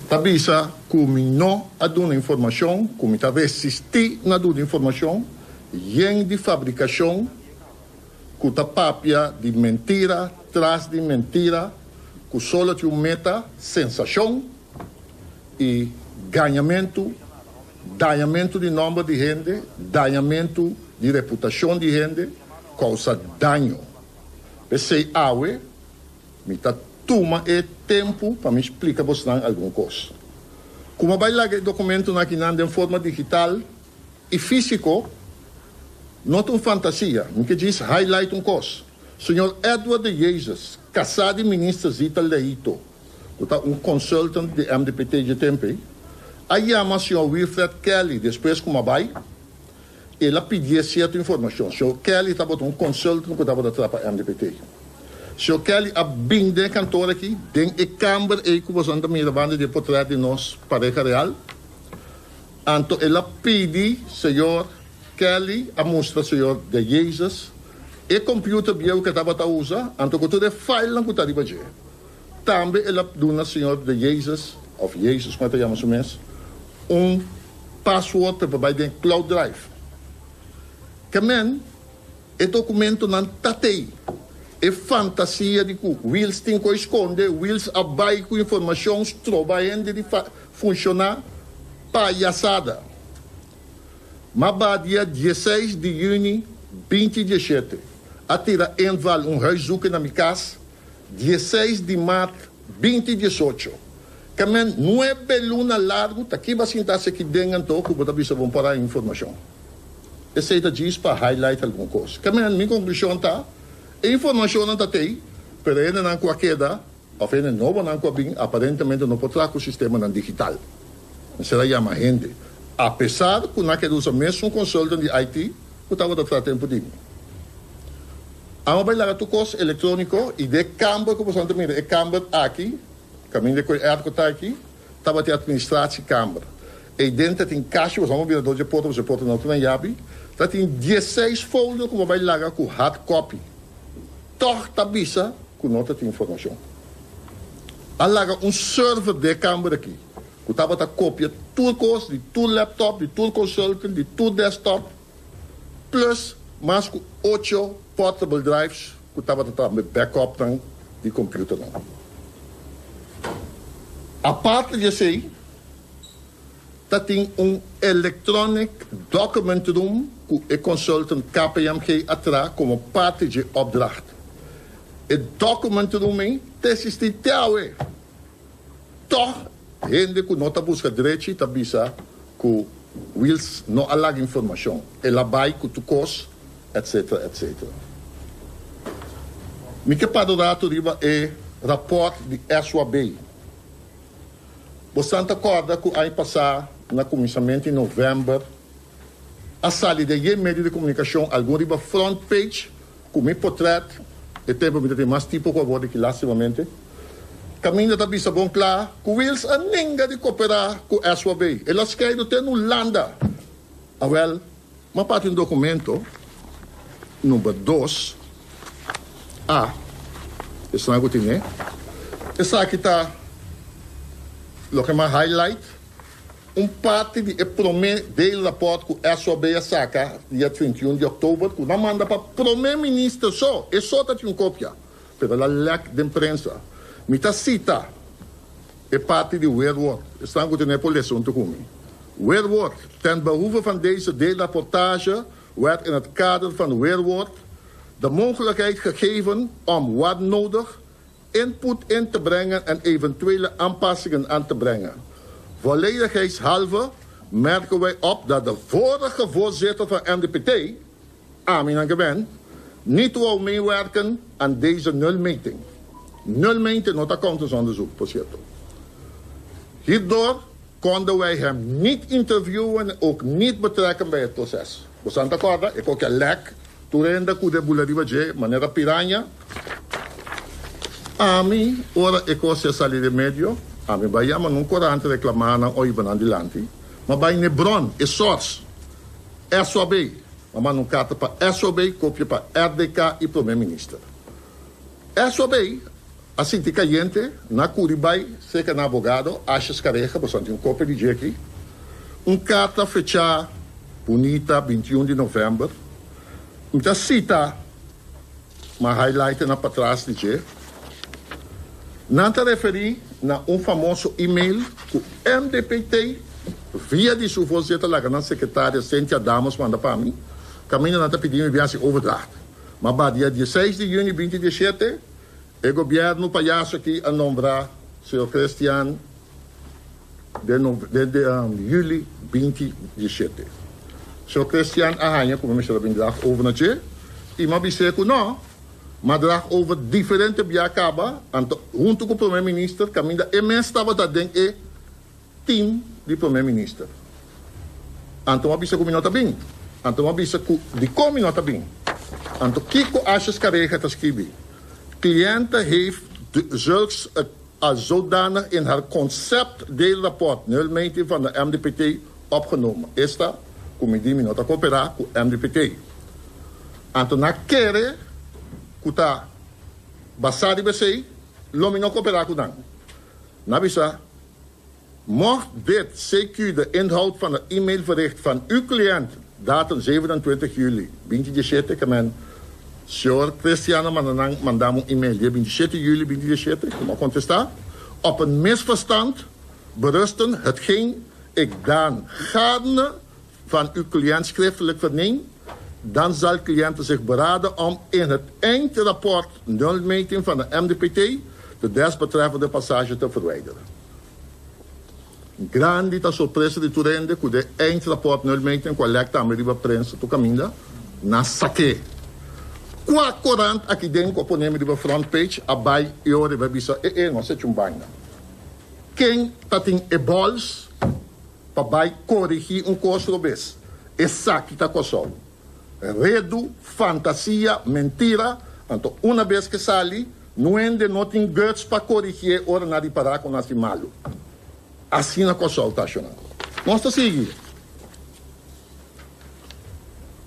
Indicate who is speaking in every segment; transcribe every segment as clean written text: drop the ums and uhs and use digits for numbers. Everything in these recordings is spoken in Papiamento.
Speaker 1: Ta bisa ku mi no a duna informashon, ku mi ta resistí na duna informashon yen di fabrikashon ku ta papia di mentira tras di mentira ku solo tin un meta, sensashon i gañamentu, dañamentu di nòmber di hende, dañamentu di reputashon di hende, kousa daño. P'esei awe Mi ta tuma e tempu pa mi splika bosnan algun kos. Kuma bai laga e dokumentonan akinan den forma digital i físiko no ta un fantasia. Mi ke djis highlight un kos. Señor Edward de Jesus, kasá di Minister Zita Leito, ku ta un consultant di MDPT dje tempu ei, a yama señor Wilfred Kelly despues ku mi a bai. El a pidié sierto informashon. Señor Kelly tabata un consultant ku tabata traha pa MDPT. Señor Kelly a bin den e kantor aki, den e kamber ei ku boso ta mira banda di e potret di nos pareha real. Anto el a pidi señor Kelly a mustra señor De Jesus e computer bieu ku e tabata usa, anto ku tur e filenan ku ta riba dje. Tambe el a duna señor De Jesus, of Jesus como e ta yama su mes, un password pa e por bay den cloud drive. Ke men, e documentonan ta tey. E fantasia di cu Wiels tin cu sconde, Wiels a bay cu informacion stroba hende di funciona, payasada. Ma ba dia dieseis di juni binti dieshete a tira inval un huiszoeking na mi cas. Dieseis di mart binti diesocho. Ke men nuebe luna largu ta kiba sinta seki den anto ku bo ta bisa bon por a informashon. Esei ta djis pa highlight algun kos. Ke men mi konklushon ta e informashonnan ta tei pero e hendenan ku a keda òf hende nobonan ku a bin aparentemente no por traha ku sistemanan digital. Mester a yama hende apesar ku nan keda usa mesun consultant di IT ku tabata traha tempu di mi. Amo bai laga tur kos elektróniko i den e kamber ku boso ta mira, e kamber aki, kaminda ku e airco ta aki, tabata e administratiekamber. Eiden ta tin kashi, boso amo bira dor dje porta, pasobra e porta no ta na yabi, ta tin diesseis folder ku bo bai laga ku hard copy. Tòg ta bisa ku no ta tin informashon. A laga un server den e kamber aki ku tabata kopia tur kos di tur laptop, di tur consultant, di tur desktop. Plus mas ku ocho portable drives ku tabata tambe backupnan di computernan. Aparte di esei, ta tin un electronic document room ku e consultant KPMG a traha komo parti dje opdracht. E document room ei ta existi te awe. Tòg hende ku no ta buska drechi ta bisa ku Wiels no a laga informashon, el a bai ku tur kos, etc. Etc. Mi ke para un ratu riba e rapòrt di SWB. Bosan ta kòrda ku aña pasá na kuminsamentu di novèmber a sali den e medio di komunikashon algun riba front page Ku mi potrèt, e tempu mi ta tin mas tipo ku awor di ki lástimamente, kaminda ta bisa bon kla ku Wiels a ninga di koperá ku SWB. El a skeidu te Nulanda. Awèl, m'a parti un dokumento, number dos A, esnan ku tin'é. Esaki ta loke m'a highlight. Un parti di e promé deelrapport ku SOB a saka dia 31 di òktober ku nan manda pa promé minister so, e so ta tin un kopia, pero el a lèk den prensa. Mi ta sita e parti di weerwoord, esnan ku tene por lesa huntu ku mi. Weerwoord, Ten behoeve van deze deelrapportage werd in het kader van weerwoord de mogelijkheid gegeven om waar nodig input in te brengen en eventuele aanpassingen aan te brengen. Volledigheidshalve merken wij op dat de vorige voorzitter van MDPT, Amin Angeben, niet wou meewerken aan deze nulmeting. Nulmeting no ta accountantsonderzoek, por cierto. Hierdoor konden wij hem niet interviewen en ook niet betrekken bij het proces. Bosan ta corda? E kokia lek Tur hende ku de bula riba dje manera piraña. Ami, ora e kos a sali den medio, ami bai yama nun korant reklamá nan oiba nan dilanti. Ma bai n'e bron, e source, SOB. Ma manda un karta pa SOB, kopia pa RDK i Prome Minister. SOB. A sinti kayente, nan a kuri bai serka nan abogado, Ashes Careja, boso tin un kopia di dje aki, un karta fechá bunita 21 di novèmber. Mi ta sita ma highlighter na patras di dje. Nan ta referí na un famoso email ku MDPT via di su voorzitter laga nan sekretaria Cynthia Dammers manda pa mi, kaminda nan ta pidi mi bin hasi overdracht. Ma ba dia dieseis di yüni binti diesshete e gobièrnu payaso aki a nombra señor Christian den yüli binti diesshete. Señor Christian a haña ku mi mester a bin draag over na dje i mi a bis'é ku nò, m'a draag over diferente bia kaba, anto huntu ku prome minister kaminda e mes tabata den e team di prome minister. Anto a bisa ku mi no ta bin. Anto a bisa ku dikon mi no ta bin. Anto kiko Asjes Careja ta skibi? Cliënte heeft zulks als zodanig in haar concept deelrapport nulmeting van de MDPT opgenomen. Esta ku mi di mi no ta koperá ku MDPT. Anto nan kere ku ta basá riba esei lo mi no koperá ku nan. Nan bisa. Mocht dit CQ de inhoud van het e-mailbericht van uw cliënt, datum 27 juli 2017, ke men señor Christian a manda nan manda mi un e-mail dia 27 juli 2017, ku mi a kontestá, op een misverstand berusten hetgeen ik dan gaarne van uw cliënt schriftelijk verneem, dan zal cliënte zich beraden om in het eindrapport nulmeting van de MDPT de desbetreffende passage te verwijderen. Grandi ta sorpresa di tur hende ku den eindrapport nulmeting ku a lek tambe riba prensa tur kaminda, na sak'é. Kua korant aki den ku a pone mi riba front page a bai i ora riba bisa, e e, nos a hechi un baina. Ken ta tin e bòls? Pa bai korigí un kos robes. Esaki ta Kòrsou. Redu, fantasia, mentira, anto una bes ke sali, nuende no tin guts pa korigié ora nan ripará ku nan hasi malu. Asina Kòrsou ta ashoná. Nos ta sigui.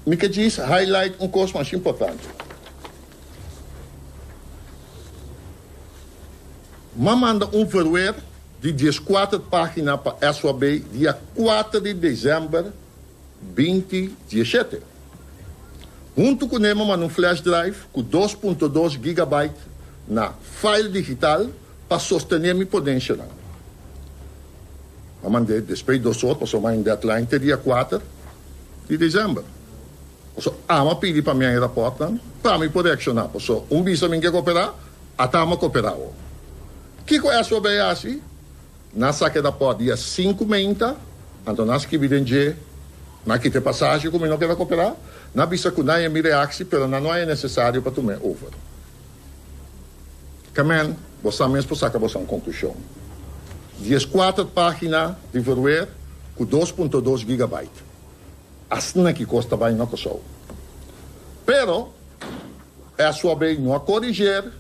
Speaker 1: Mi ke djis highlight un kos masha importante. M'a manda un verwer di dieskuater página pa SWB dia kuater di desèmber 2017. Huntu kuné m'a manda un flash drive ku 2.2 gigabyte na file digital pa sostené mi ponenshanan. M'a mand'é despues di dos or pasobra m'a haña un deadline te dia kuater di desèmber. Pasobra amo a pidi pa mi haña rapòrtnan pa mi por reakshoná pasobra un bisa mi ke koperá. Ata amo koperá awor. Kiko SOB a hasi? Nan saka e rapòrt dia sinku meinta, anto nan skibi den dje, nan kita e pasashi ku mi no keda koperá, nan bisa ku nan e mi reaksi pero nan no a e nesesario pa tum'é over. Kamen, bo sa mes por saka boso un konklushon. 14 página di verweer ku 2.2 gigabyte. Asina ki kos ta bai na Kòrsou. Pero. SOAB no a koriger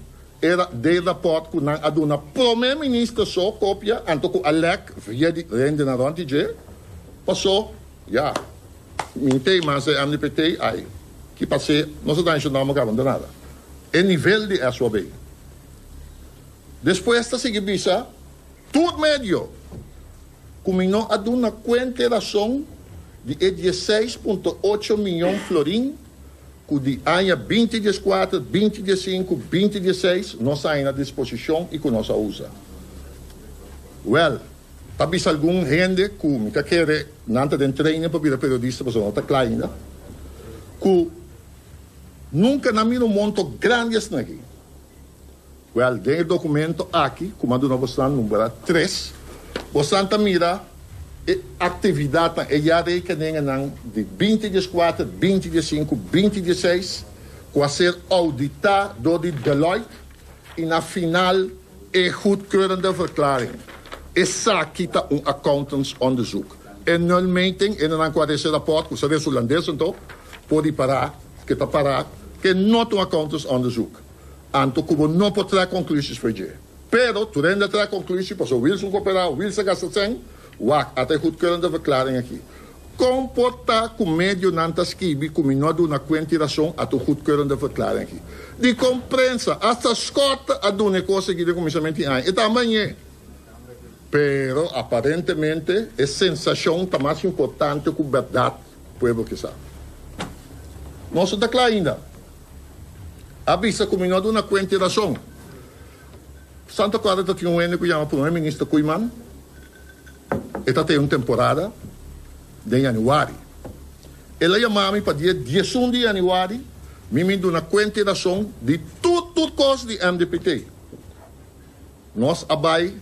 Speaker 1: e de rapòrt ku nan a duna prome minister so kopia anto ku a lèk via di hendenan rònt di dje paso ya mi tei mas e MDPT ai ki pas'é no sa daña su nòmber kaba no ta nada e nivel di SOAB. Despues ta sigui bisa tur medio ku mi no a duna kuenta e rason di e 16.8 miyon florin ku di aña 2014, 2015, 2016 nos a haña na disposishon i ku nos a usa. Wèl, ta bisa algun hende ku mi ta kere nan ta den training pa bira periodista pasobra no ta kla ainda, ku nunka nan mira un monto grandi asina aki. Wèl, den e dokumento aki ku mi a duna bosnan number tres, bosnan ta mira e aktividatnan, e jaarrekeningennan di 2014, 2015, 2016 ku a ser ouditá dor di Deloitte i na final e goedkeurende verklaring. Esaki ta un accountantsonderzoek. E nulmeting, hendenan ku a rese rapòrt ku sa res hulandes anto por ripará ke ta pará ke no ta un accountantsonderzoek. Anto ku bo no por traha konklusies for dje. Pero tur hende a traha konklusie pasobra Wilson koperá, Wilson gasta sèn, wak, ata e goedkeurende verklaring aki. Kon por ta ku medionan ta skibi ku mi no a duna kuenta i rason a tur goedkeurende verklaring aki? Dikon prensa, asta Schotte a duna e kos aki den kuminsamentu di aña? E ta mañé. Pero aparentemente e sensashon ta mas importante ku bèrdat, pueblo ke sa. Nos no ta kla ainda. A bisa ku mi no a duna kuenta i rason. Santa Clara ta tin un hende ku yama Prome Minister Koeiman. E ta tene un temporada den yanüari. El a yama mi pa dia 11 di yanüari mi mi duna kuenta i rason di tur tur kos di MDPT. Nos a bai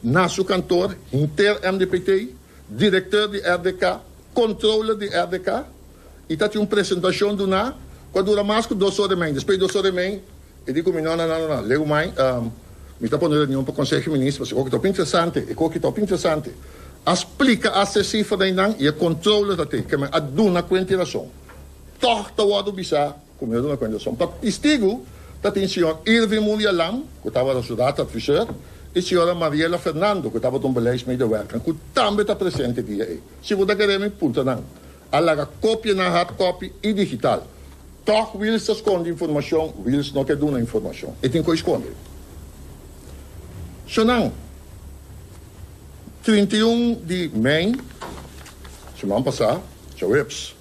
Speaker 1: na su kantor, henter MDPT, direkteur di RDK, controller di RDK i ta tin un presentashon duná ku a dura mas ku dos ora i mei. Despues di dos ora i mei E di ku mi, No, no, no, no, no, leu mai, mi ta pone reunion pa Conseho di Minister, pasobra e koki ta hopi interesante, e koki ta hopi interesante. A splika hasta e sifranan einan i e controller ta te, ke men a duna kuenta i rason. Tòg ta wòrdu bisá ku mi a duna kuenta i rason. Pa testigu ta tin señor Irvin Murialam, ku tabata su raadadviseur, i señora Mariela Fernando, ku tabata un beleidsmedewerker, ku tambe ta presente e dia ei. Si bo ta kere mi, puntra nan. A laga kopianan hard copy i digital. Tòg Wiels ta skonde informashon, Wiels no ke duna informashon. E tin ku skonde. Shonan, 31 di mei, siman pasá, djaweps,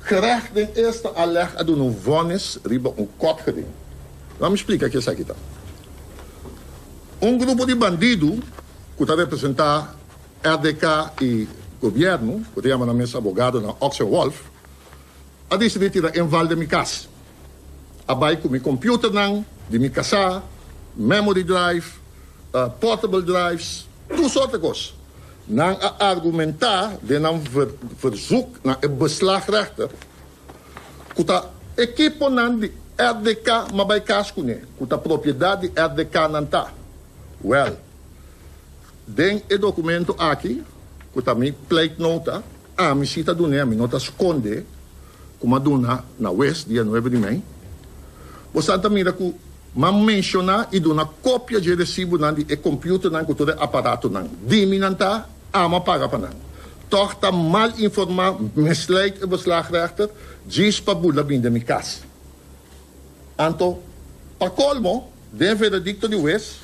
Speaker 1: gerecht den eerste aanleg a duna un vònis riba un kort geding. Laat mi splika ke esaki ta. Un grupo di bandidu ku ta representá RDK i gobièrnu, ku ta yama nan mes abogadonan Ox en Wolf, A disidí tira inval den mi kas. A bai ku mi computernan di mi kasá, memory drive, portable drives, tur sorte kos. Nan a argumentá den nan verzoek na e beslagrechter ku ta ekiponan di RDK m'a bai kas kuné, ku ta propiedat di RDK nan ta. Wèl, den e dokumento aki, ku ta mi pleitnota, Ami si ta dun'é, ami no ta skonde ku m'a duna na wes dia nuebe di mei. Bosan ta mira ku m'a menshoná i duna kopia dje resibunan di e kompiuternan ku tur e aparatonan. Di mi nan ta, ami a paga pa nan. Tòg ta mal informá, misleid e beslagrechter, djis pa bula bini den mi kas. Anto, pa kolmo, den veredikto di wes,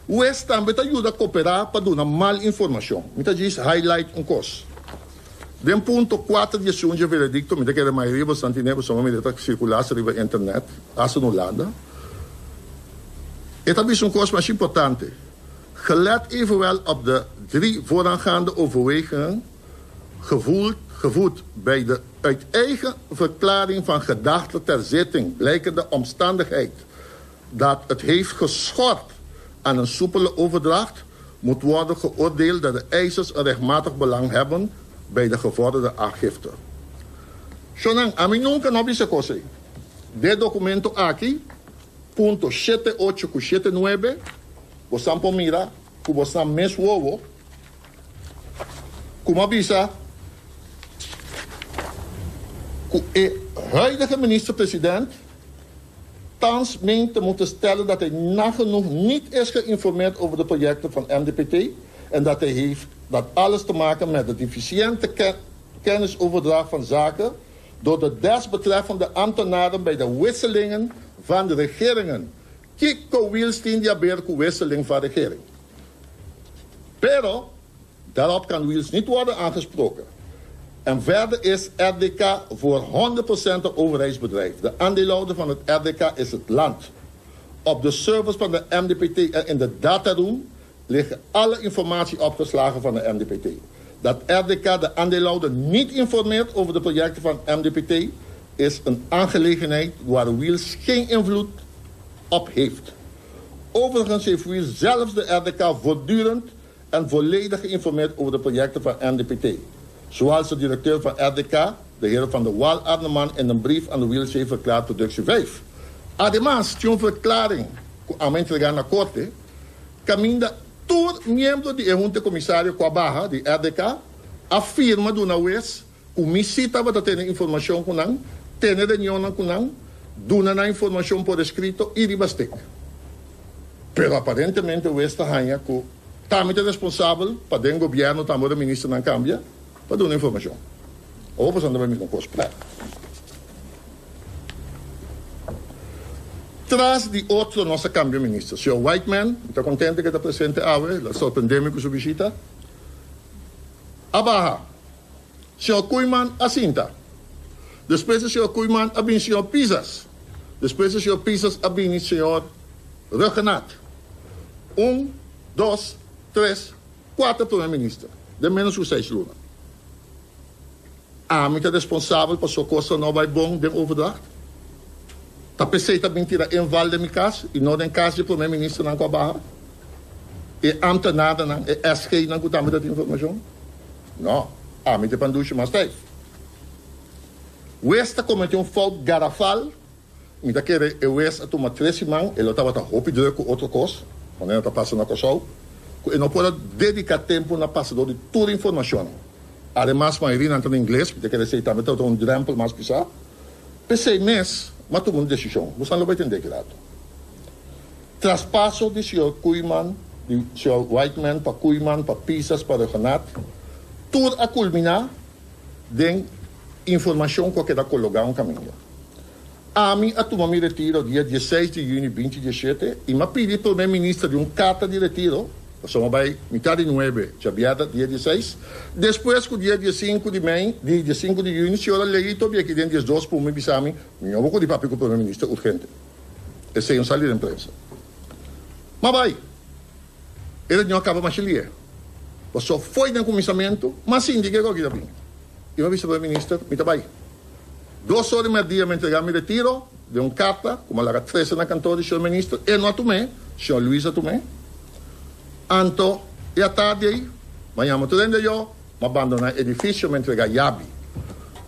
Speaker 1: Wes tambe ta yuda koperá pa duna mal informashon. Mi ta djis highlight un kos. Den punto kuater di esun dje veredikto, mi ta kere mayoria boso tine pasobra mi ta sirkulá sa riba internet, asta na Hulanda. E ta bisa un kos masha importante, Gelet evenwel op de drie vooraangaande overwegingen gevoeld, gevoed bij de uit eigen verklaring van gedachte ter zitting blijkende omstandigheid dat het heeft geschort aan een soepele overdracht, moet worden geoordeeld dat de eisers een rechtmatig belang hebben bij de gevorderde aangifte. Shonan, ami nunka no bisa kos ei. Den documento aki, punto shete ocho ku shete nuebe, bosan por mira ku bosan mes wowo ku m'a bisa ku e huidige minister-president Thans meent te moeten stellen dat hij nagenoeg niet is geïnformeerd over de projecten van MDPT en dat hij heeft dat alles te maken met de deficiënte kennisoverdracht van zaken door de desbetreffende ambtenaren bij de wisselingen van de regeringen. Kiko Wiels tin di haber ku wisseling van regering? Pero daarop kan Wiels niet worden aangesproken. En verder is RDK voor 100% een overheidsbedrijf. De aandeelhouder van het RDK is het land. Op de servers van de MDPT en in de dataroom liggen alle informatie opgeslagen van de MDPT. Dat RDK de aandeelhouder niet informeert over de projecten van MDPT is een aangelegenheid waar Wiels geen invloed op heeft. Overigens heeft Wiels zelfs de RDK voortdurend en volledig geïnformeerd over de projecten van MDPT. Zoals de directeur van RDK, de heer Van der Wal Arneman, in een brief aan de Wiels heeft verklaard productie 5. Ademas, tin un verklaring ku ami a entregá na korte, kaminda tur miembro di e hunta komisario ku a baha di RDK a firma duna wes ku mi si tabata tene informashon ku nan, tene reunionnan ku nan, duna nan informashon por eskrito i riba stik. Pero aparentemente wes ta haña ku ta mi ta responsabel pa den gobièrnu tambe ora ministernan kambia. pa duna informashon. Awor boso ta bai mira un kos prèt. Tras di otro nos a kambia minister. Señor Whiteman, mi ta kontento ku e ta presente awe, el a sorprendé mi ku su bishita, a baha. Señor Koeiman a sinta. Despues di señor Koeiman a bini señor Pisas. Despues di señor Pisas a bini señor Rhuggenaath. Un, dos, tres, kuater prome minister den menos ku seis luna. Ami ta responsabel paso kosnan no bai bon den overdracht? Ta p'esei ta bin tira inval den mi kas i no den kas di prome ministernan ku a baha? E ambtenarnan, e SG-nan ku tambe ta tin informashon? No, ami ta e pandushi mas stijf. Wes ta komete un fout garafal. Mi ta kere e wes a tuma tres siman, e lo tabata hopi druk ku otro kos, manera ta pasa na Kòrsou, ku e no por a dediká tempu na pasa dor di tur informashonnan. Ademas mayoria nan ta na ingles, mi ta kere esei tambe tabata un drèmpel mas pisá. P'esei mes m'a tuma un desishon, bosan lo bai tende ki rato. Traspaso di señor Koeiman, di señor Whiteman pa Koeiman, pa Pisas, pa Rhuggenaath, tur a kulminá den informashon ku a keda kologá un kaminda. Ami a tuma mi retiro dia dieseis di yüni binti diesshete i m'a pidi prome minister di un karta di retiro, pasobra m'a bai mitá di nuebe djabièrnè dia dieseis, despues ku dia diesinku di mei, di diesinku di yüni, señora Leito a biaki den diesdos pumi bisa mi, mi no bo kudi papia ku prome minister urgente. Esei no sali den prensa. M'a bai. E reunion a kaba masha lié. Pasobra foi den kuminsamentu, m'a sinti ke kòki ta bin. I m'a bisa prome minister, mi ta bai. Dos ora di merdia mi a entrega mi retiro den un karta ku mi a laga trese na kantor di señor minister. E no a tum'é, señor Luis a tum'é. Anto e atardi ei, mi a yama tur hende ayó, mi a bandoná e edifisio, mi a entrega yabi.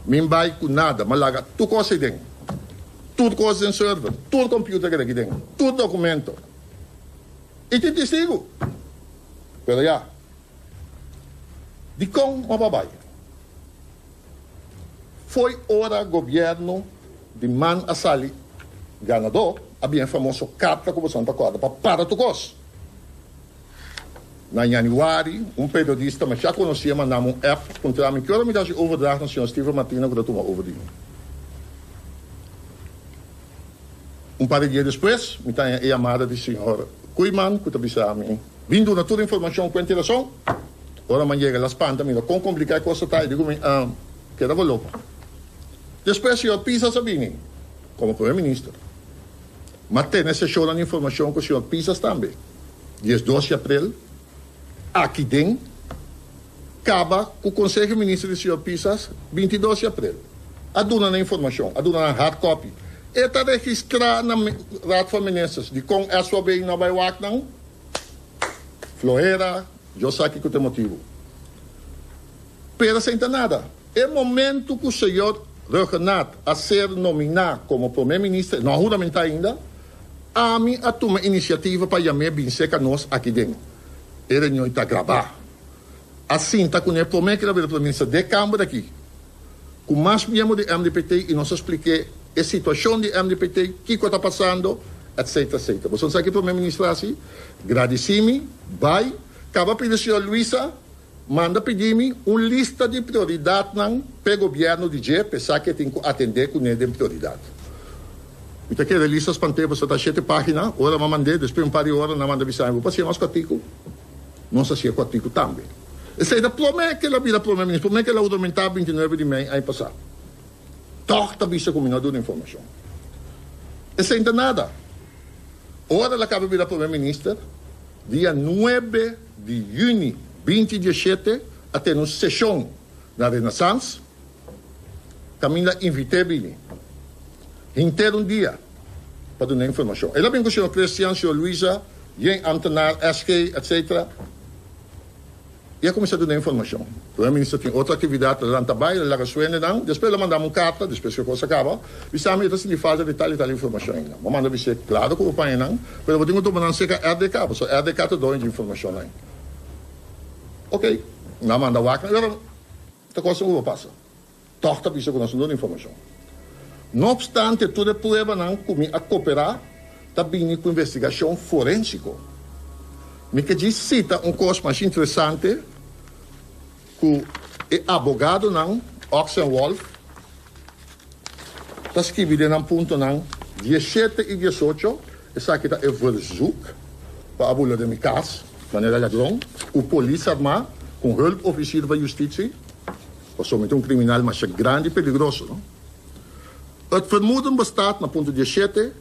Speaker 1: Mi n bai ku nada, mi a laga tur kos ei den. Tur kos den server, tur computer keda aki den, tur documento. I tin testigu. Pero ya, dikon bo a bai? Foi ora gobierno di man a sali ganadó, a bin e famoso karta ku boso ta kòrda pa para tur kos. Na yanüari, un periodista masha konosí a manda mi un app puntra mi ki ora mi ta hasi overdracht na señor Steven Martina ku ta tuma over di mi. Un par di dia despues, mi ta haña e yamada di señor Koeiman ku ta bisa mi, Bin duna tur informashon ku enterason. Ora mi a yega el a spanta mira kon kompliká e kos ta ta i di ku mi, Keda voorlopig. Despues señor Pisas a bini komo primer minister. M'a tene seshonnan di informashon ku señor Pisas tambe, diesdos di aprel, aki den kaba ku Konseho di Minister di señor Pisas, bintidos di aprel. A duna nan informashon, a duna nan hard copy. E ta registrá na Raad van Ministers. Dikon SOB no a bai wak nan? Flohera, yo sa kiko ta e motibu. Pero esei ta nada. E momento ku señor Rhuggenaath a ser nominá komo prome minister, no a huramentá ainda, ami a tuma inisiativa pa yam'é bin serka nos aki den. E reunion ta grabá. A sinta kuné promé ku el a bira prome minister den e kamber aki ku mas miembro di MDPT i nos a splik'é e situashon di MDPT, kiko ta pasando, etcetera, etcetera. Boso sa ki prome minister a hasi? Gradisí mi, bai, kaba pidi señor Luisa Manda pidi mi un lista di prioridatnan p'e gobièrnu di dje p'esaki e tin ku atendé kuné den prioridat. Mi ta kere lista spant'é pasobra ta shete página. Ora m'a mand'é, despues un par di ora nan manda bisa mi, Bo por hasié mas kuartiku? Nos hasié kuartiku tambe. Esei ta promé ku el a bira promé minister, promé ku el a huramentá bintinuebe di mei aña pasá. Tòg ta bisa ku mi no a duna informashon. Esei no ta nada. Ora el a kaba bira promé minister, dia nuebe di yüni binti dieshete a tene un seshon na Renaissance kaminda invit'é bini henter un dia pa duna informashon. El a bin ku señor Christian, señor Luisa, yen ambtenaar, SG, etc. I a kuminsá duna informashon. Primer minister tin otro aktividat, el a lanta bai, el a laga su hendenan, despues el a manda mi un karta, despues ku e kos a kaba, bisa mi e ta sinti falta di tal i tal informashon ainda. Mi a manda bis'é, klaro ku bo paña nan, pero bo tin ku tuma nan serka RDK, pasobra RDK ta doño di informashonnan. Oké, nan a manda wak nan, i ora ta kosnan ku bo pasa. Tòg ta bisa ku nos no duna informashon. No opstante tur e pruebanan ku mi a koperá ta bini ku investigashon forénsiko. Mi ke djis sita un kos masha interesante ku. E abogadonan Ox en Wolf ta skibi den nan puntonan diesshete i diesocho, esaki ta e verzoek pa a bula den mi kas manera ladron ku polis armá ku un hulpofficier van justitie, pasobra mi ta un kriminal masha grandi i peligroso, no. Het vermoeden bestaat, na punto diesshete,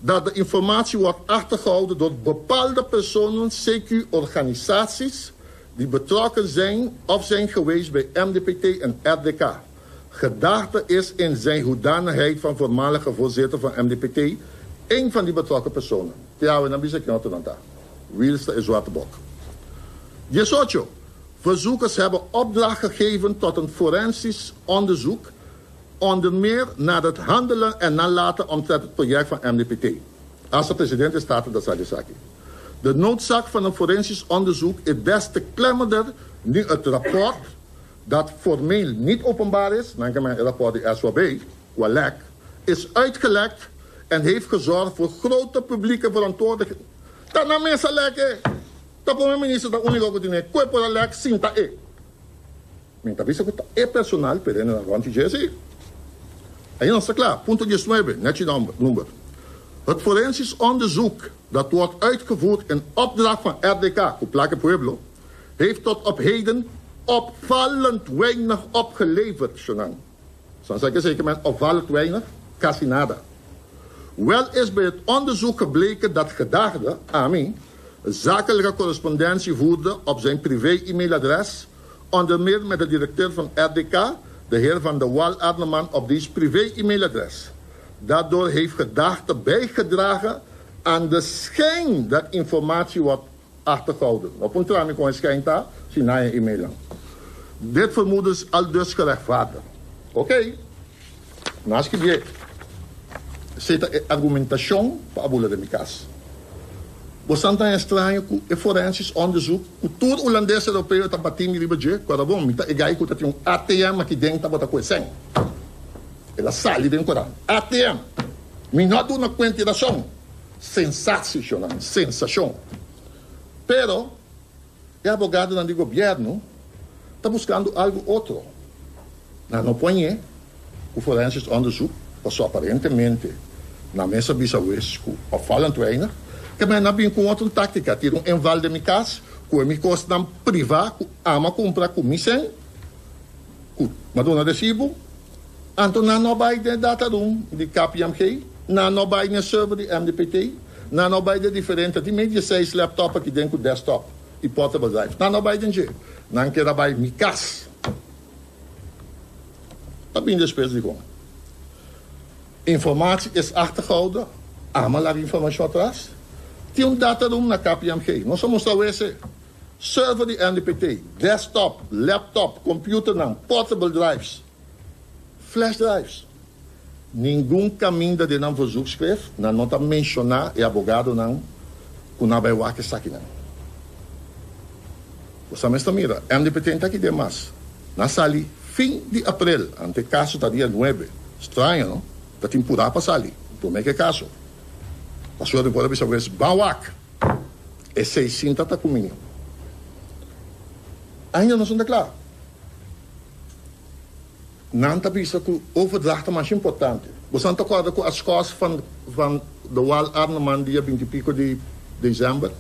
Speaker 1: dat de informatie wordt achtergehouden door bepaalde personen cq organisaties die betrokken zijn of zijn geweest bij MDPT en RDK. Gedaagde is in zijn hoedanigheid van voormalige voorzitter van MDPT een van die betrokken personen. Te awe nan bisa ken otro nan ta. Wiels ta e zwarte bok. 18. Verzoekers hebben opdracht gegeven tot een forensisch onderzoek, onder meer naar het handelen en nalaten omtrent het project van MDPT. Hasta presidente Staten ta sa di esaki. De noodzaak van een forensisch onderzoek is des te klemmender nu het rapport dat formeel niet openbaar is, nan ke men e rapport di SWB, ku a lek, is uitgelekt en heeft gezorgd voor grote publieke verontwaardiging. Ta nan mes a lek e! Ta prome minister ta unico ku tine ku e por a lek sin ta e. Mi ta bisa ku ta e personal pero e nan rond di dje si. Ahi nos ta kla. Punto diesnuebe, nechi number. Het forensisch onderzoek dat wordt uitgevoerd in opdracht van RDK, ku plak e pueblo, heeft tot op heden opvallend weinig opgeleverd, Shonan. San sa ke zeker men opvallend weinig? Casi nada. Wel is bij het onderzoek gebleken dat gedaagde, Ami, zakelijke correspondentie voerde op zijn privé-e-mailadres, onder meer met de directeur van RDK, de heer Van de Wal Arneman, op diens privé-e-mailadres. Daardoor heeft gedaagde bijgedragen aan de schijn dat informatie wordt achtergehouden. No puntra mi kon e schijn ta si na e e-mailnan. Dit vermoeden is aldus gerechtvaardigd. Oké, nan a skibié. Esei ta e argumentashon pa a bula den mi kas. Bosan ta haña straño ku e forensisch onderzoek ku tur Hulandes Europeo ta batí mi riba dje? Kora bon, mi ta e gai ku ta tin un ATM aki den tabata ku e sèn. El a sali den koran. ATM! Mi no a duna kuenta i rason. Sensatienan, sensashon. Pero e abogadonan di gobièrnu ta buskando algu otro. Nan no poñ'é ku forensisch onderzoek, pasobra aparentemente nan mes a bisa wes ku opvallend weinig. Ke men a bin ku un otro táktika, tira un inval den mi kas ku e mi kosnan privá ku ami a kumpra ku mi sèn, ku mi a duna resibu. Anto nan no bai den data room di KPMG, nan no bai den server di MDPT, nan no bai den diferente, tin medio seis laptop aki den ku desktop i portable drive, nan no bai den dje. Nan keda bai mi kas. Ta bin despues dikon. Informatie is achtergehouden, ama laga informashon atras. Tin un data room na KPMG, nos a mustra wese. Server di MDPT, desktop, laptop, computernan, portable drives, flash drives. Ningun caminda den nan verzoekschrift nan no ta menciona e abogadonan cu nan bay wak esakinan. Bo sa mes ta mira, MDPT ta aki den mas. Nan sali fin di april, ante e caso ta dia nuebe. Straño no? Ta tin pura pa sali, prome cu e caso. Pasobra mi por a bisa wes, ban wak! Esei sinta ta ku mi. Ainda nos no ta kla. Nan ta bisa ku overdracht ta masha importante. Bosan ta kòrda ku a skòs van van de Waal Arneman dia binti piko di desèmber,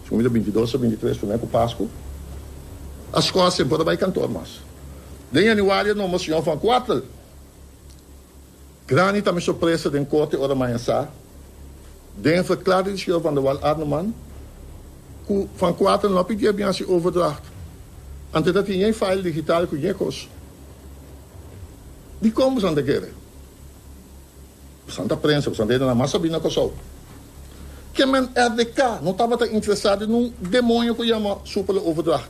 Speaker 1: segun mi ta bintidos o bintitres promé ku Pasku, a skòs e por a bai kantor mas. Den yanüari a nombra señor Van Kwartel. Grandi ta mi sorpresa den korte ora maña sa, den verklaring di señor Van der Wal Arneman, ku Van Kwater no a pidié bin hasi overdracht. Ante ta tin yen file digital ku yen kos. Dikon bosan ta kere? Bosan ta prensa, bosan ta hende nan mas sabí na Kòrsou. Ke men RDK no tabata interesá den un demoño ku yama soepele overdracht.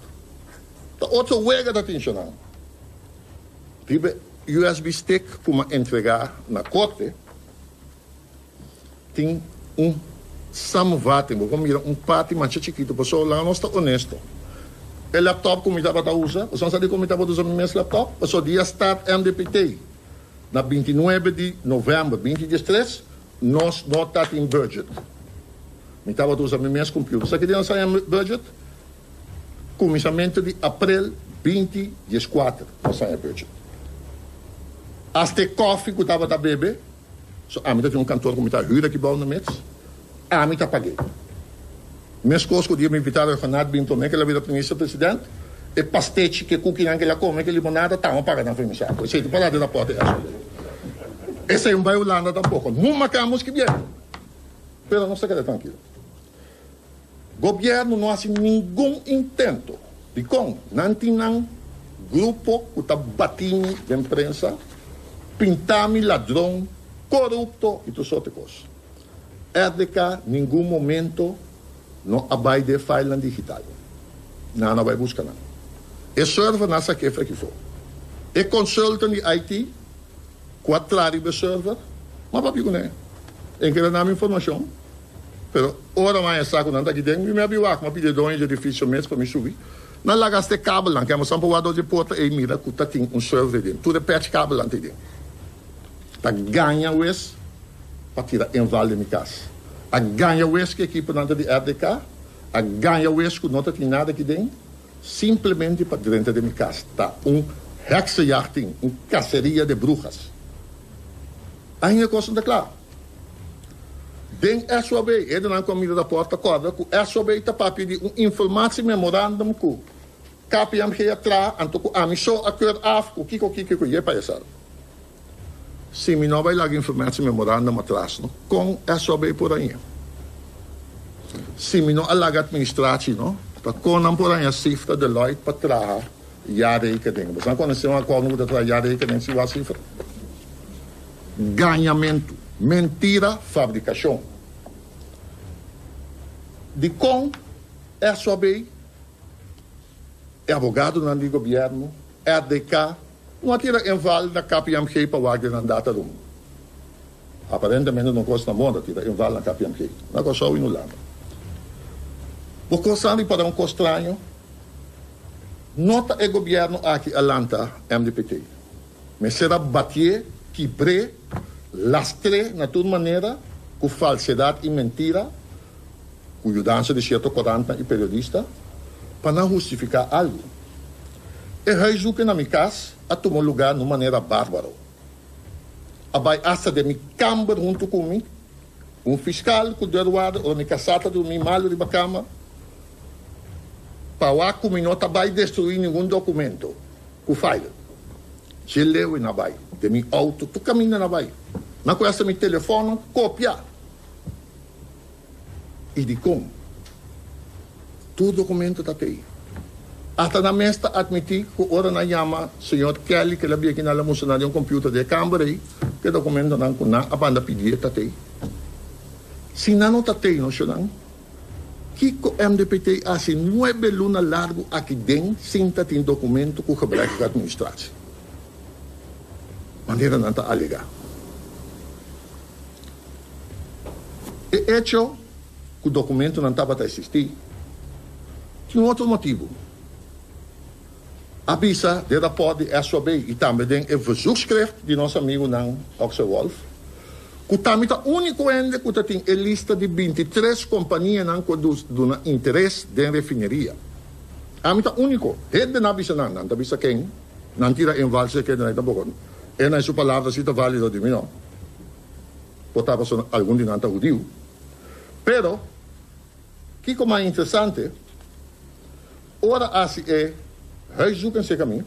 Speaker 1: Ta otro wega ta tin shonnan. Riba e usb stick ku m'a entregá na korte tin un samenvatting. Bo por mira un parti masha chikitu pasobra laga nos ta onesto. E laptop ku mi tabata usa, boso no sa dikon mi tabata usa mi mes laptop? Pasobra dia start MDPT na bintinuebe di novèmber binti diestres nos no tatin budget. Mi tabata usa mi mes computer. Sa ki dia nos haña budget? Kuminsamentu di aprel. 20 14 nos haña budget. Hasta e kòfi ku tabata bebe, so ami ta tin un kantor ku mi ta hür aki bou na mes, ami ta pag'é. Meskos ku dia mi invitá Rhuggenaath bin promé ku el a bira minister president, e pastechi ku e kukinan ku el a kome ku e limonada tama paga nan for mi saku. Esei ta pará den rapòrt di SOB. Esei un bai Hulanda tampoko. Numa kamos ki bien. Pero nos ta keda trankil. Gobièrnu no hasi ningun intento. Dikon? Nan tin nan grupo ku ta bati mi den prensa, pinta mi ladron, korupto i tur sorte kos. RDK ningun momento no a bai den filenan digital. Nan a bai buska nan. E server nan a sak'é for aki for. E consultant di IT ku a traha riba e server, m'a papia kuné. E keda na mi informashon. Pero ora mi a sa ku nan ta aki den, mi a bin wak, mi a pidi e doño di edifisio mes pa mi subi. Nan laga hasta e kabelnan, ke amosan por wak dor di e porta ei mira ku ta tin un server ei den. Tur e patch kabelnan ta ei den. Ta gaña wes pa tira inval den mi kas. A gaña wes ku e ekiponan ta di RDK, a gaña wes ku no ta tin nada aki den, simplemente pa drenta den mi kas. Ta un heksenjacht tin, un kaseria de brujas. Ainda e kosnan ta kla. Den SOB, hende-nan ku a mira rapòrt ta kòrda ku SOB ta papia di un informatiememorandum ku KPMG a traha anto ku ami so a keur af ku kiko kiko ku ye pa esaki. Si mi no bai laga informatiememorandum atras no, kon SOB por haña? Si mi no a laga administratie no, ta kon nan por haña sifra Deloitte pa traha jaarrekening? Boso nan konosé un akòrdo ku ta traha jaarrekening si wak sifra? Gañamentu, mentira, fabrikashon. Dikon SOB, e abogadonan di gobièrnu, RDK, no a tira inval na KPMG pa wak den nan data room? Aparentemente no kos na moda tira inval na KPMG, na Kòrsou i na Hulanda. Bo kos sa ripará un kos straño? No ta e gobièrnu aki a lanta MDPT. Mester a batié, kibr'é, lastr'é na tur manera ku falsedat i mentira, ku yudansa di sierto korantnan i periodista, pa nan hustifiká algu. E huiszoeken na mi kas a tuma lugá na un manera bárbaro. A bai asta den mi kamber huntu ku mi, un fiskal ku deurwaarder ora mi kasá ta drumí malu riba kama, pa wak ku mi no ta bai destruí ningun dokumento. Ku file. Dje leu e na bai. Den mi auto tur kaminda na bai. Nan ku hasta mi telefonnan kopia. I dikon? Tur dokumento ta tei. Hasta nan mes ta atmití ku ora nan yama señor Kelly ku el a bia ki nan la mustra nan den un computer den e kamber ei, ku e dokumentonan ku nan a banda pidié ta tei. Si nan no ta tei no shonnan. Kiko MDPT a hasi nuebe luna largu aki den sin ta tin documento cu gebrekkige administratie? Manera nan ta alega. E hecho cu documentonan tabata existi tin un otro motibo. A bisa den rapport di SOB y tambe den e verzoekschrift di nos amigunan Oxer Wolf cu ta mi ta unico hende cu ta tin e lista di 23 companianan cu a duna interes den refineria. Ami ta unico. Hende na bisa nan, nan ta bisa ken, nan tira inval si e kende nan tampoco. E nan su palabra si ta valido di mi no. Por ta pasobra algun di nan ta hudiu. Pero, kico mas interesante, Ora hasi e huiszoeken serka mi,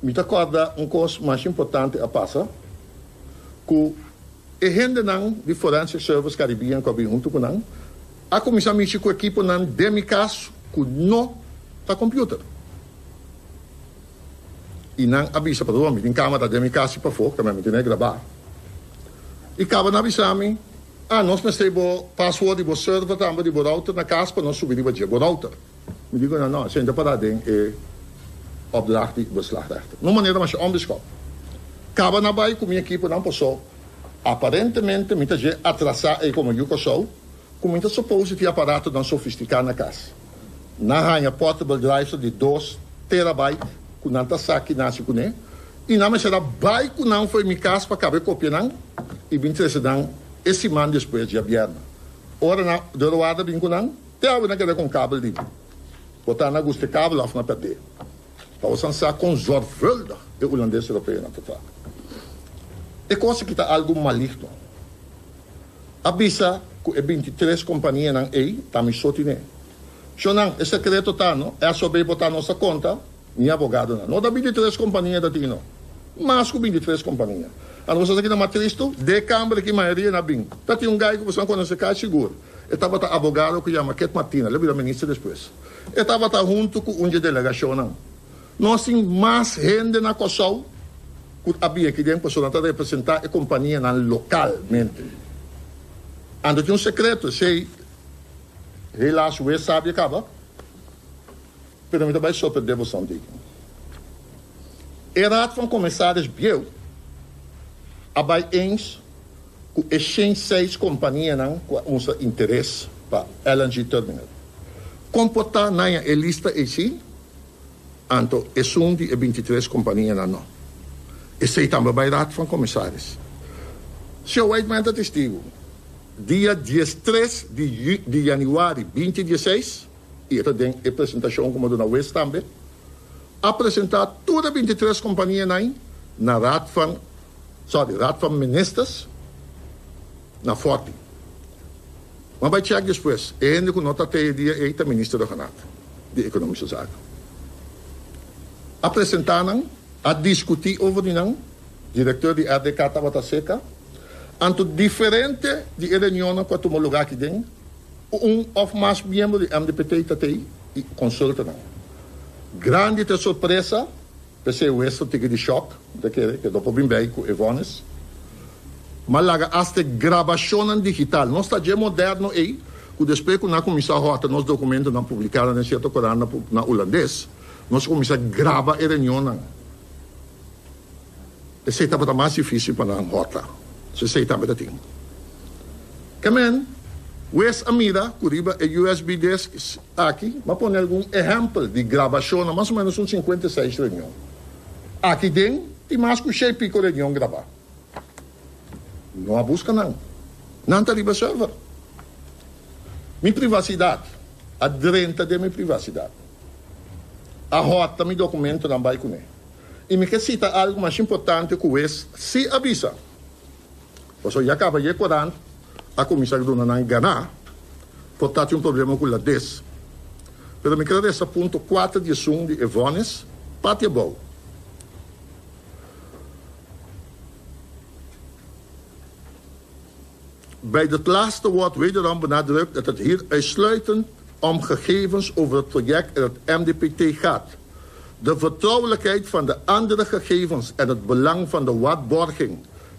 Speaker 1: mi ta kòrda un kos masha importante a pasa, ku e hendenan di Forensic Service Caribbean ku a bin huntu ku nan, a kuminsá mishi ku ekiponan den mi kas ku no ta computer. I nan a bisa, pasobra mi tin kamera den mi kas i pafó, kamba mi tene grabá. I kaba nan a bisa mi, Ah, nos mester bo password di bo server tambe di bo router na cas pa nos subi riba dje, bo router. Mi di cu nan, no, esey no ta para den e opdracht di beslagrechter. Na un manera masha onbeschoft. Caba na bay cu mi equiponan paso aparentemente mi ta dje atrasa ey como yu Corsou cu mi ta suppose tin aparatonan sofistica na cas. Nan haya portable drives di dos terabyte cu nan ta sa ki naci cune y nan mester a bay cu nan fo'i mi cas pa caba e copia nan y bin trece nan e siman despues djabièrnè. Ora nan deurwaarder bin cu nan, te awe nan keda con kabel di mi. Bo ta na gusta e kabel òf na pèrd'é. Pa boso sa kon zorgvuldig e hulandes europeonan ta traha. E kos aki ta algu maligno. A bisa ku e bintitres kompanianan ei ta mi so tine. Shonnan, e sekreto ta no, SOB bo ta nos a konta, mi abogadonan. No ta bintitres kompania ta tin no. Mas ku bintitres kompania. Anto boso sa kina mas tristu? De kamber aki mayoria na bin. Ta tin un gai ku boso a konosé kasi sigur. E tabata abogado ku yama Ket Martina, el a bira minister despues. E tabata huntu ku un dje delegashonnan. Nos tin mas hende na Kòrsou ku a bin aki den pasobra nan ta representá e kompanianan lokalmente. Anto tin un sekreto, esei helaas wes sabi a kaba, pero mi ta bai sorprendé boso un tiki. E Raad van Commissaris bieu a bai eens ku e 106 kompanianan ku a mustra interes pa LNG Terminal. Kon por ta naña e lista ei si? Anto esun di e bintitres kompanianan no. Esei tambe bai Raad van Commissaris. Señor Whiteman ta testigu. Dia diestres di di yanüari binti dieseis, i e ta den e presentashon ku mi a duna wes tambe, a presentá tur e bintitres kompanianan na Raad van sorry, Raad van Ministers na Forti. M'a bai check despues, e hende ku no ta te e dia ei ta Minister Rhuggenaath di Ekonomische Zaken. A presentá nan, a diskutí over di nan, direkteur di RDK tabata seka, anto diferente di e reunionnan ku a tuma lugá aki den, un òf mas miembro di MDPT ta te i konsulta nan. Grandi ta e sorpresa. P'esei wes ta tiki di shòk, mi ta kere, ke no por bin bei ku e vònis. Ma laga asta e grabashonnan digital. Nos ta dje moderno ei, ku despues ku nan a kuminsá hòrta nos dokumentonan publiká den sierto korant na ulandes, nos a kuminsá graba e reunionnan. Esei tabata mas difísil pa nan hòrta. So esei tambe ta tin. Ke men, wes a mira ku riba e usb disk aki m'a pone algun ehèmpel di grabashonnan, mas o ménos un 56 reunion. Aki den tin mas ku shei piko reunion grabá. No a buska nan. Nan ta riba server. Mi privasidat a drenta den mi privasidat. A hòrta mi dokumentonan bai kuné. I mi ke sita algu mas importante ku wes si a bisa. Pasobra ya kaba ye korant a kuminsá duna nan ganá, por ta tin un problema ku lades. Pero mi ke resa punto kuater di esun di e vònis parti abou. Bij dat laatste wordt wederom benadrukt dat het hier uitsluitend om gegevens over het project en het MDPT gaat. De vertrouwelijkheid van de andere gegevens en het belang van de waarborging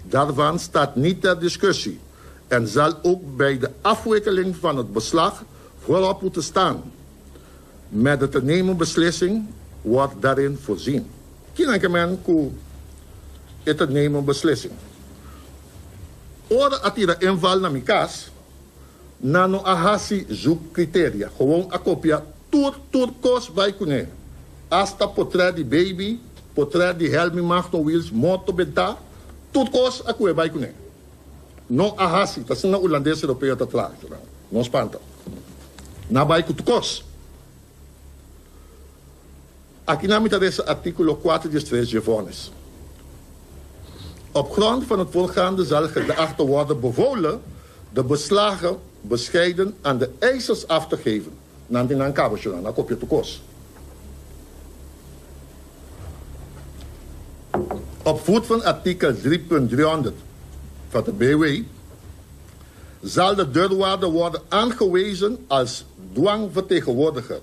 Speaker 1: daarvan staat niet ter discussie en zal ook bij de afwikkeling van het beslag voorop moeten staan. Met de te nemen beslissing wordt daarin voorzien. Kinan ke men ku e te nemen beslissing? Ora a tira inval na mi kas, nan no a hasi zoekkriteria, gewoon a kopia tur tur kos bai kuné, asta potrèt di baby, potrèt di Helmi Magno Wiels morto bentá, tur kos a kue bai kuné. No a hasi, ta asina Hulandes Europeo ta traha, no spanta. Nan a bai ku tur kos. Aki nan mi ta lesa artíkulo kuater diestres dje vònis. Op grond van het voorgaande zal geacht te worden bevolen de beslagen bescheiden aan de eisers af te geven. Nan tin nan kaba shona, nan a kopia tur kos. Op voet van artikel 3.300 van de BW zal de deurwaarder worden aangewezen als dwangvertegenwoordiger.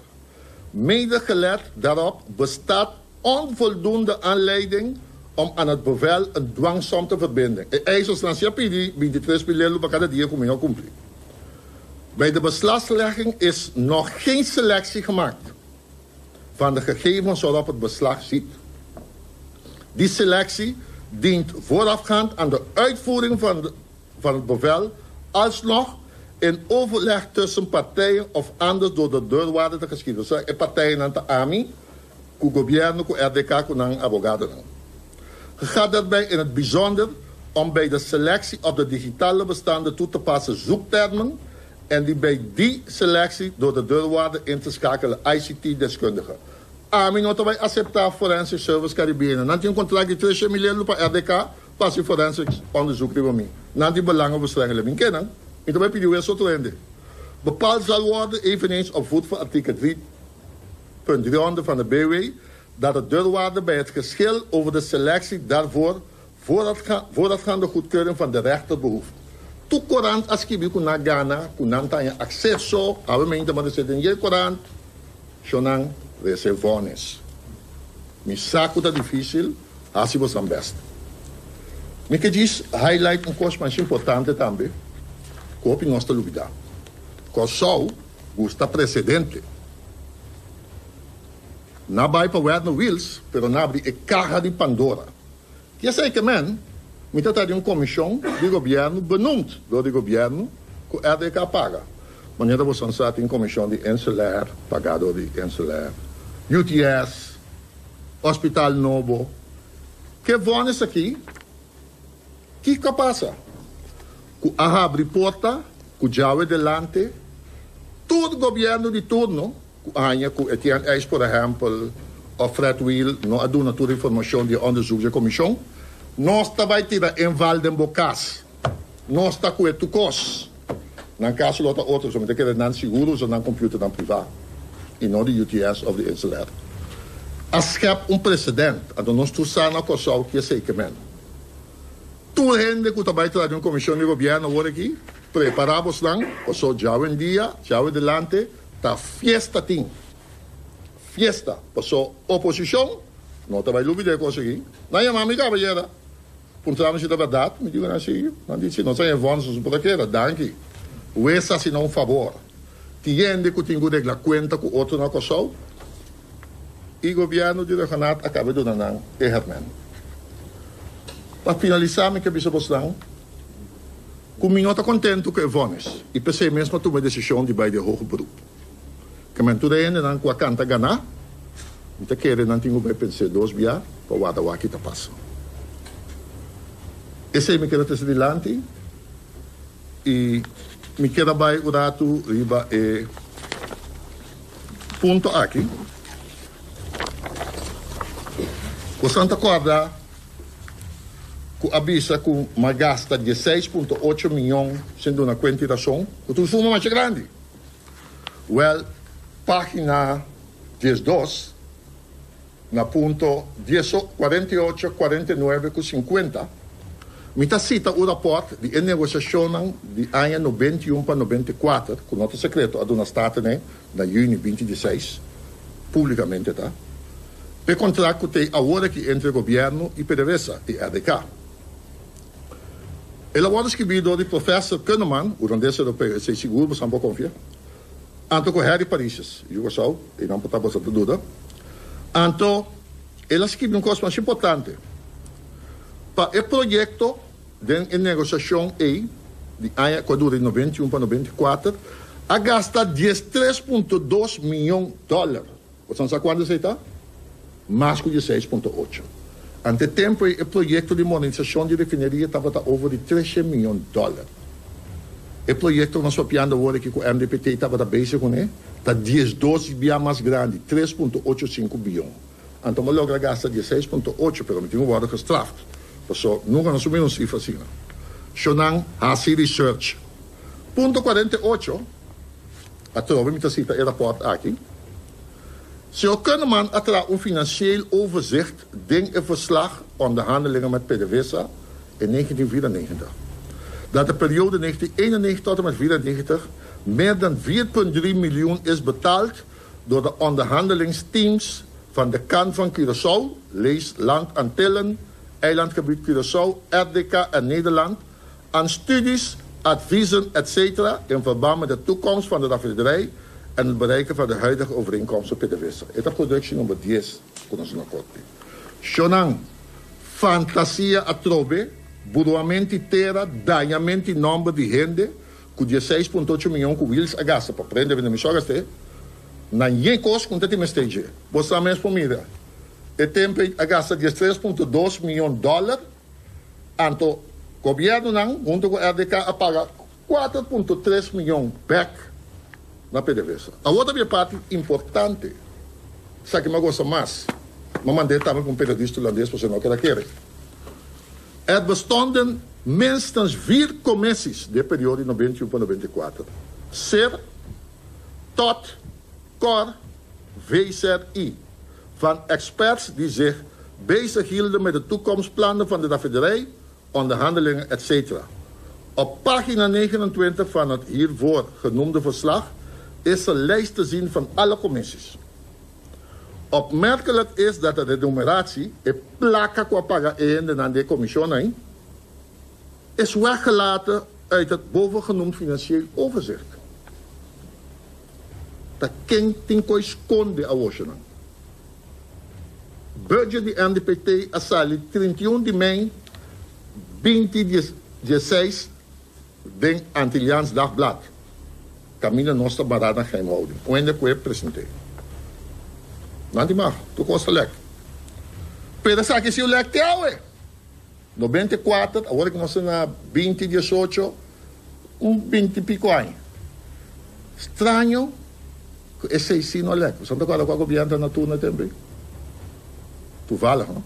Speaker 1: Mede gelet daarop bestaat onvoldoende aanleiding om aan het bevel een dwangsom te verbinden. E eisersnan si a pidi bintitres mil lelu pa kada dia ku mi no kumpli. Bij de beslaglegging is nog geen selectie gemaakt van de gegevens waarop het beslag ziet. Die selectie dient voorafgaand aan de uitvoering van de van het bevel alsnog in overleg tussen partijen of anders door de deurwaarder te geschieden. Osea e partijennan ta ami ku gobierno ku RDK ku nan abogadonan. Gaat daarbij in het bijzonder om bij de selectie op de digitale bestanden toe te passen zoektermen en die bij die selectie door de deurwaarder in te schakelen ICT-deskundigen. Ami no ta bai aseptá Forensic Service Caribbean. Nan tin un kontrakt di tresha mil euro pa RDK pa hasi forensic onderzoek riba mi. Nan tin belangenverstrengeling. Mi ke nan. Mi ta bai pidi wes otro hende. Bepaald zal worden, eveneens op voet van artikel 3.300 van de BW, dat de deurwaarder bij het geschil over de selectie daarvoor voorafgaande goedkeuring van de rechter behoeft. Tur korant a skibi ku nan gana, ku nan ta haña akseso, awe meinta manda seta den dje korant, Shonnan rese vònis. Mi sa ku ta difísil, hasi bosan bèst. Mi ke djis highlight un kos masha importante tambe ku hopi nos ta lubidá. Kòrsou gusta presedente. Nan bai pa Werner Wiels, pero nan abri e kaha di Pandora. Ki esei ke men, mi ta ta di un komishon di gobièrnu benoemd dor di gobièrnu ku RDK paga. Manera boso sa tin komishon di Inselair pagá dor di Inselair, UTS, Hospital Nobo. Ke vònis aki? Kiko a pasa? Ku a habri porta ku djawe delante tur gobièrnu di turno ku haña ku Etienne Eijs por ehèmpel òf Fred Wiel no a duna tur informashon di e onderzoek dje komishon. Nos ta bai tira inval den bo kas. Nos ta ku e tur kos. Nan kaso lo ta otro, so mi ta kere nan sigur usa nan computernan privá i no di UTS òf di Inselair. A skep un presedent, anto nos tur sa na Kòrsou ki esei ke men. Tur hende ku ta bai traha den un komishon di gobièrnu awor aki, prepará bosnan, paso djawendia, djawe delante, ta fiesta tin. Fiesta, paso oposishon no ta bai lubidá e kos aki. Nan yama mi kabayera. Puntra mi si ta bèrdat, mi diku nan si. Nan di si no sa e vòns nos por a keda. Danki. Wes hasi nan un fabor. Tin hende ku tin ku regla kuenta ku otro na Kòrsou i gobièrnu di Rhuggenaath a kaba duna nan e hèrmèn. Pa finalisá mi ke bisa bosnan ku mi no ta kontentu ku e vònis i p'esei mes mi a tuma e desishon di bai den hoger beroep. Kemen tur e hendenan ku a kanta ganá, mi ta kere nan tin ku bai pens'é dos bia pa wada wak ta pasa. Esei mi keda trese dilanti i mi keda bai un ratu riba e punto aki. Bosan ta kòrda ku a bisa ku m'a gasta dieseis punto ocho miyon sin duna kuenta i rason, ku ta un suma masha grandi. Wèl, página 12, na punto 48, 49 ku 50, mi ta sita un rapòrt di e negosiashonnan di aña 91 pa 94, ku no ta sekreto, a duna Staten na yüni 2016, públikamente ta, p'e kontrakt ku t'ei awor aki entre gobièrnu i PDVSA i RDK. El a wòrdu skibí dor di Professor Kunneman, hulandes europeo, esei sigur bosan por konfia, anto ku Harry Parises, yu Kòrsou, einan por ta boso ta duda. Anto el a skibi un kos masha importante, Pa e proyekto den e negosiashon ei di aña ku a dura di 91 pa 94, a gasta 13.2 mion dòler. Boso sa kuantu esei ta? Mas ku 16.8. Ante e tempu ei e proyekto di modernisashon di refineria tabata over di treshe mion dòler. E proyekto ku nos papiando awor aki ku MDPT tabata bezig kuné ta 12 bia mas grandi, 3.85 bion. Anto mi a logra gasta 16.8 pero mi tin ku wòrdu gestraft paso nunka nos a mira un sifra asina. Shonnan hasi research. Punto 48. Atrobe mi ta sita e rapòrt aki. Señor Kunneman a traha un financieel overzicht den e verslag Onderhandelingen met PDVSA in 1994. Dat de periode 1991 tot en met 94 meer dan 4,3 miljoen is betaald door de onderhandelingsteams van de kant van Curaçao, lees Land Antillen, Eilandgebied Curaçao, RDK en Nederland, aan studies, adviezen etc. In verband met de toekomst van de raffinaderij en het bereiken van de huidige overeenkomsten PDVSA. E ta productie number 10 ku nos na korte. Shonnan, fantasia atrobe, buruamenti tera, dañamenti nomber di hende, ku 16.8 miyon ku Wiels a gasta pa prende bende mi so a gast'é, na yen kos ku no ta tin mester dje. Bo sa mes por mira, e tempu ei a gasta 13.2 miyon dòler. Anto gobiernonan hunto cu RDK a paga 4.3 mion bèk na PDVSA. Awor ta bin e parti importante, esaki mi a gosta mas, mi a mand'é tambe pa un periodista hulandes pasobra no keda kere. Er bestonden minstens vier commissies den e periodo di 91 pa 94, ser, tot, cor, VZI, van experts die zich bezighielden met de toekomstplannen van de raffinaderij, onderhandelingen etc. Op pagina 29 van het hiervoor genoemde verslag is een lijst te zien van alle commissies. Opmerkelijk is dat de remuneratie, e plaka ku a paga e hendenan di e komishonnan, is weggelaten uit het bovengenoemd financieel overzicht. Ta ken tin koe skonde awoshonan? Budget di MDPT a sali 31 di mei 2016 den Antilliaans Dagblad, kaminda nos ta bará na geheimhouding. Un hende ku e present'é. Nan di mag, tur kos ta lèk. Pero esaki si un lèk te awe! 94, awor ku nos ta na 2018, un binti piko aña. Straño ku esei si no lèk. Boso no ta kòrda kua gobièrnu ta na turno e tempu ei? Toevallig, no?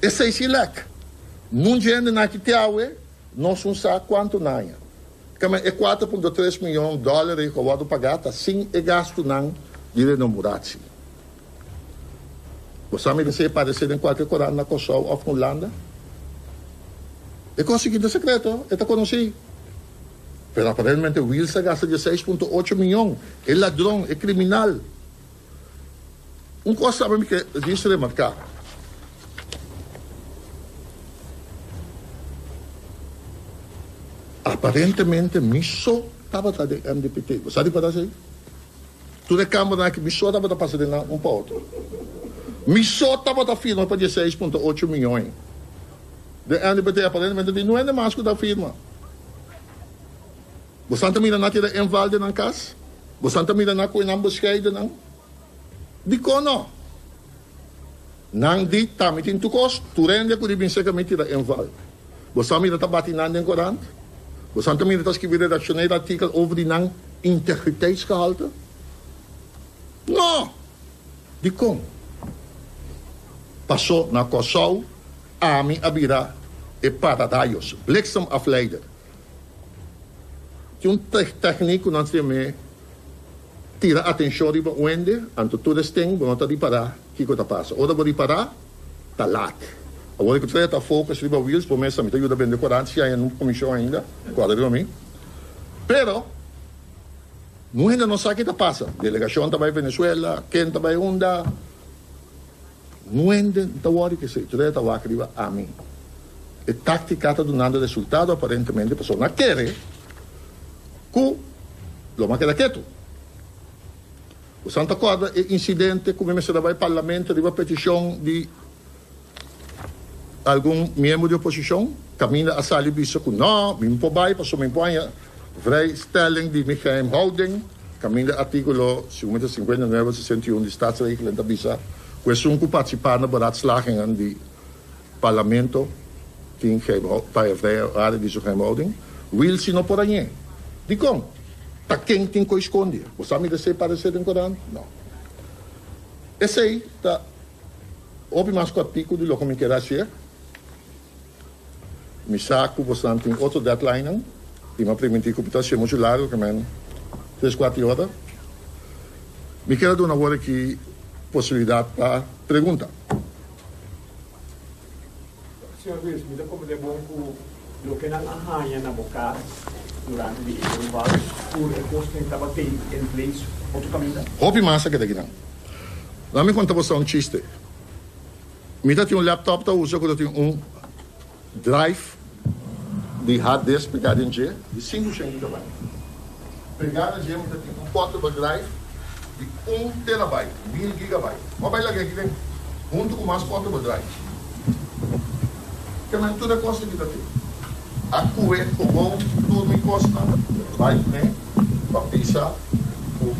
Speaker 1: Esei si lèk. Nun dje hende na aki te awe nos un sa kuantu naña. Kama e 4.3 miyon dòler ei ku a wòrdu pagá ta sin e gastunan di renomuratie. Bo sa mi desea paresé den kualke korant na Kòrsou òf Hulanda? E kos aki ta sekreto, e ta konosí. Pero aparentemente Wiels a gasta 16.8 miyon, e ladron, e kriminal. Un kos tambe mi ke djis remarká. Aparentemente mi so tabata den MDPT. Bo sa di por esei? Tur e kambernan aki mi so tabata pasa den nan un pa otro. Mi so tabata firma pa 16.8 miyon. Den MDPT aparentemente tin nuende mas ku ta firma. Bosan ta mira nan tira inval den nan kas? Bosan ta mira nan ku e nan bescheiden nan? Dikon no? Nan di, Ta mi tin tur kos, tur hende ku di bin serka mi tira inval. Bosan mira ta bati nan den korant? Bosan ta mira ta skibi redakshoneel artikel over di nan integriteitsgehalte? No! Dikon? Paso na Kòrsou ami a bira e paradayos, bliksemafleider. Tin un tèknik ku nan ta yam'é tira atenshon riba un hende, anto tur esten bo no ta ripará kiko ta pasa. Ora bo ripará, ta lat. Awor ku ta focus riba Wiels, bo mes mi ta yuda bende korant si haña un komishon ainda, kòrda riba mi. Pero, un hende no sa ki ta pasa. Delegashon ta bai Venezuela, ken ta bai unda. Un hende no ta wòri ku esei, tur hende ta wak riba ami. E táktika ta dunando resultado aparentemente pasobra nan a kere ku lo m'a keda ketu. Boso ta kòrda e insidente ku mi mester a bai parlamento riba petishon di algun miembro di oposishon kaminda a sali bisa ku no, mi no por bai pasobra mi por haña vrijstelling di mi geheimhouding, kaminda artíkulo 59, 61 di Staatsregeling ta bisa ku esun ku partisipá na beraadslagingen di parlamento tin vrijwaring di su geheimhouding, wil si no por hañ'é. Dikon? Ta ken tin ku eskonde? Bo sa mi desei paresé den korant? No. Esei ta hopi mas kòrtiku di loke mi kier hasié. Mi sa ku bosnan tin otro deadlinenan i mi a primintí ku mi ta hasié muchu largu, ke men tres kuater ora. Mi kier a duna awor aki posibilidat pa pregunta.
Speaker 2: Señor Luis, mi ta comprende bon cu loke nan a haña na bo cas durante di e inval, tur e cosnan tabatin in place otro caminda?
Speaker 1: Hopi mas a keda kinan. Laat mi conta boso un chiste. Mi ta tin un laptop ta usa cu ta tin un drive di hard disk pega den dje di 500 gigabyte. Pega na dje mi ta tin un portable drive di un terabyte, 1000 gigabyte. Bo a bai laga aki den hunto cu mas portable drives. Ke men tur e cosnan ki ta tin. A cue gewoon tur mi cosnan bai cune pa bisa cu.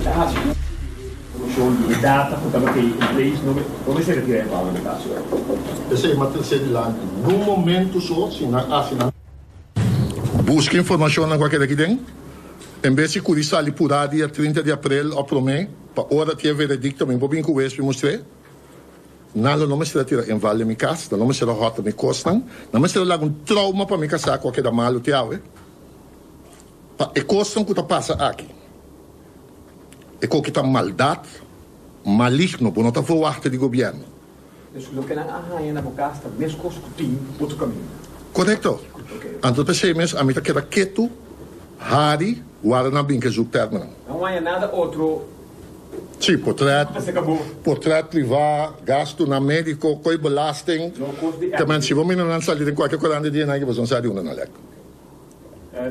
Speaker 2: Ta haci uso di e promoshon di e. data ku tabatin in place no no mester a tira e bala na kaso.
Speaker 1: P'esei m'a trese dilanti nun momento so si nan hasi nan. Buska informashonnan ku a keda aki den, en bes di kuri sali purá dia 30 di aprel òf promé pa ora tin e veredikto mi por bin ku wes mi mustr'é. Nan lo no mester a tira enval den mi kas, nan lo mester a hòrta mi kosnan, nan mester a laga un trauma pa mi kasá ku a keda malu te awe. Pa e kosnan ku ta pasa aki, e koki ta maldat maligno, bo no ta verwachta di gobièrnu.
Speaker 2: Dus loke nan a haña na bo kas ta meskos ku tin otro kaminda.
Speaker 1: Korekto. Anto p'esei mes ami ta keda ketu, hari, warda nan bin ku e zoektermennan.
Speaker 2: Nan haña nada otro.
Speaker 1: Sí, portret, portret privá, gastunan médiko, koe belasting. Te men si bo mira nan sali den kualke korant di dia nan aki boso no sa di unda nan lek.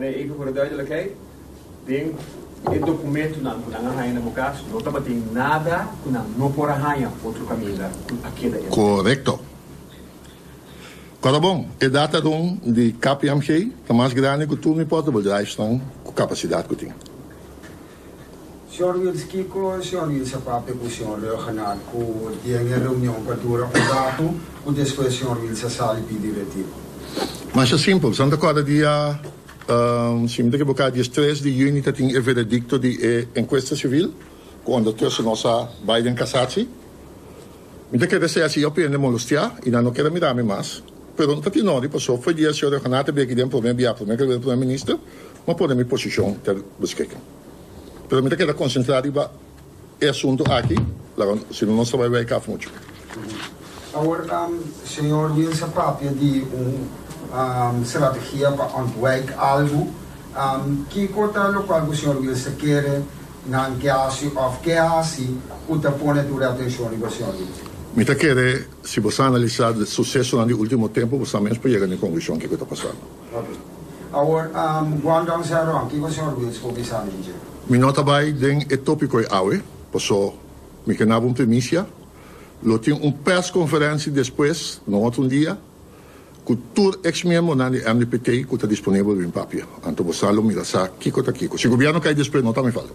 Speaker 2: Nee, even voor de duidelijkheid, den e documentonan cu nan a haña na bo cas no tabatin nada cu nan no por a haña otro caminda cu a keda en.
Speaker 1: Corecto. Kòrda bon, e data room di KPMG ta mas grandi cu tur mi portable drivesnan cu capacidad cu tin.
Speaker 3: Señor Wiels, Kiko señor Wiels a papia cu señor Rhuggenaath cu den e reunion cu a dura un rato cu despues señor Wiels a sali pidi retiro?
Speaker 1: Masha simpel, Santa Corda dia, si mi ta ekiboká, dies tres di yüni ta tin e veredikto di e enkuesta sivil ku ondertussen nos a bai den kasatsi. Mi ta kere sea si yo pende molostiá i nan no kere mira mi mas, pero no ta tin nodi pasobra fo'i dia señor Rhuggenaath a beki den promé bia promé ku el bira promé minister, mi a pone mi posishon ter beskikking. Pero mi ta keda konsentrá riba e asuntu aki, laga si no nos ta bai wijk af muchu.
Speaker 3: Awor, señor Wiels a papia di un strategia pa ontwijk algu. Kiko ta lokual ku señor Wiels ta kere nan ke hasi òf ke hasi ku ta pone tur e atenshon riba señor Wiels?
Speaker 1: Mi ta kere si bo sa analisá susesonan di último tempu bo sa mes por yega na e konklushon kiko ta pasando.
Speaker 3: Ok. Awor, Guangdong Xiaorong, kiko señor Wiels por bisa mi di dje?
Speaker 1: Mi no ta bai den e tópiko ei awe, paso mi ke naba un primisia. Lo tin un perskonferensia despues, no otro un dia, ku tur eks-miembronan di MDPT ku ta disponibel bin papia. Anto bo sa lo mira sa kiko ta kiko. Si gobièrnu kai despues, no ta mi falta.